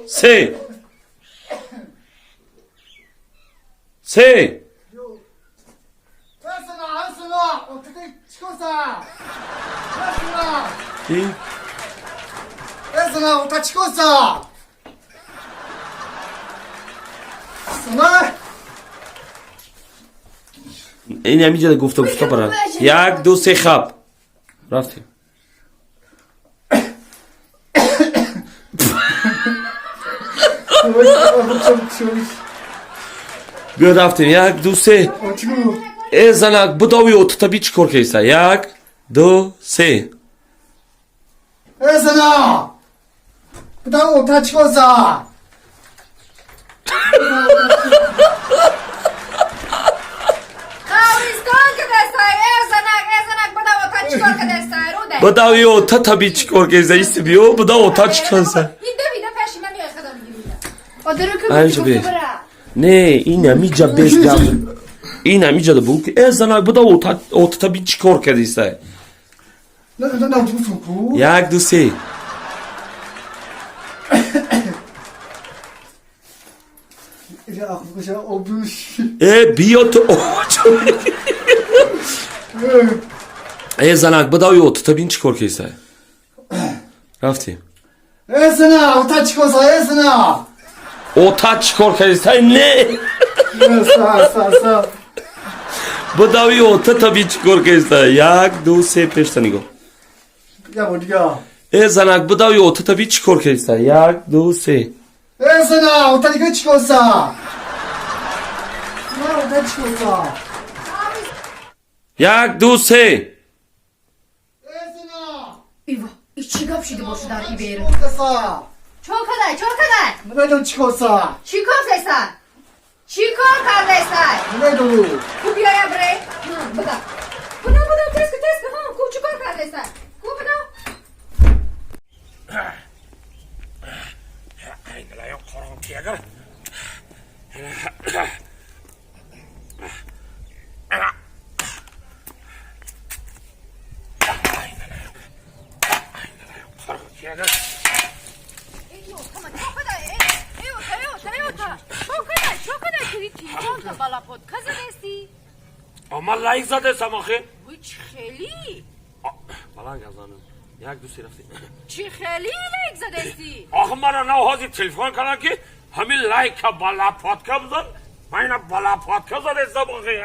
Се, се. Ин ҳамиҷода гуфта гуфта бара. Як, ду, се, хаб. Рафтем. Биё, рафтем. Як, ду, се. Э, занак, будави отта би чӣ кор кеста? Як, ду, се. Э, зана! Будави отта чӣ корса? Қабристон кадестай, э занак, э занак, буда ота чӣ кор кадестай, руде? Будави отта би чӣ кор кеста? Иси биё, буда ота чӣ корса? Ида вида пеши ман меои, хадо мегирида. Айҷа бе. Не, ин ҳамиҷа без гап. Ин ҳамиҷада буд ки э занак, буда отта би чӣ кор кардистай? Як, ду, се. Э, биё ту. Э, занак, будави отта бин чӣ кор кардистай? Рафтем. Э, зана, ота чӣ корса, э, зана? Ота чӣ кор кардистай? Не. Са, са, са. Будави отта би чӣ кор кардистай? Як, ду, се, пешта нигоҳ. Я бо дига. Э, занак, будави отта би чӣ кор кардистай? Як, ду, се. Э, зана, ота дига чӣ корса? На, ота чӣ корса? Як, ду, се. Э, зана! Ива, и чӣ гап шида боша дар ибер? Чӣ корса? Чо кадай, чо кадай? Намедон чӣ корса? Чӣ кор кардестай? Чӣ кор кардестай? Намедону. Ку биёя бре. Буда. Буда, буда, теска, теска, ҳа, ку чӣ кор кардестай? Ку буда? Ман лайк задесам охе. Чӣ хелӣ? Баланд гап занам. Як, ду, се, рафтем. Чӣ хелӣ лайк задестӣ? Охе, мара нав ҳозир телефон кардам, ки ҳамин лайка балапотка бизан. Ман ина балапотка задесам охе.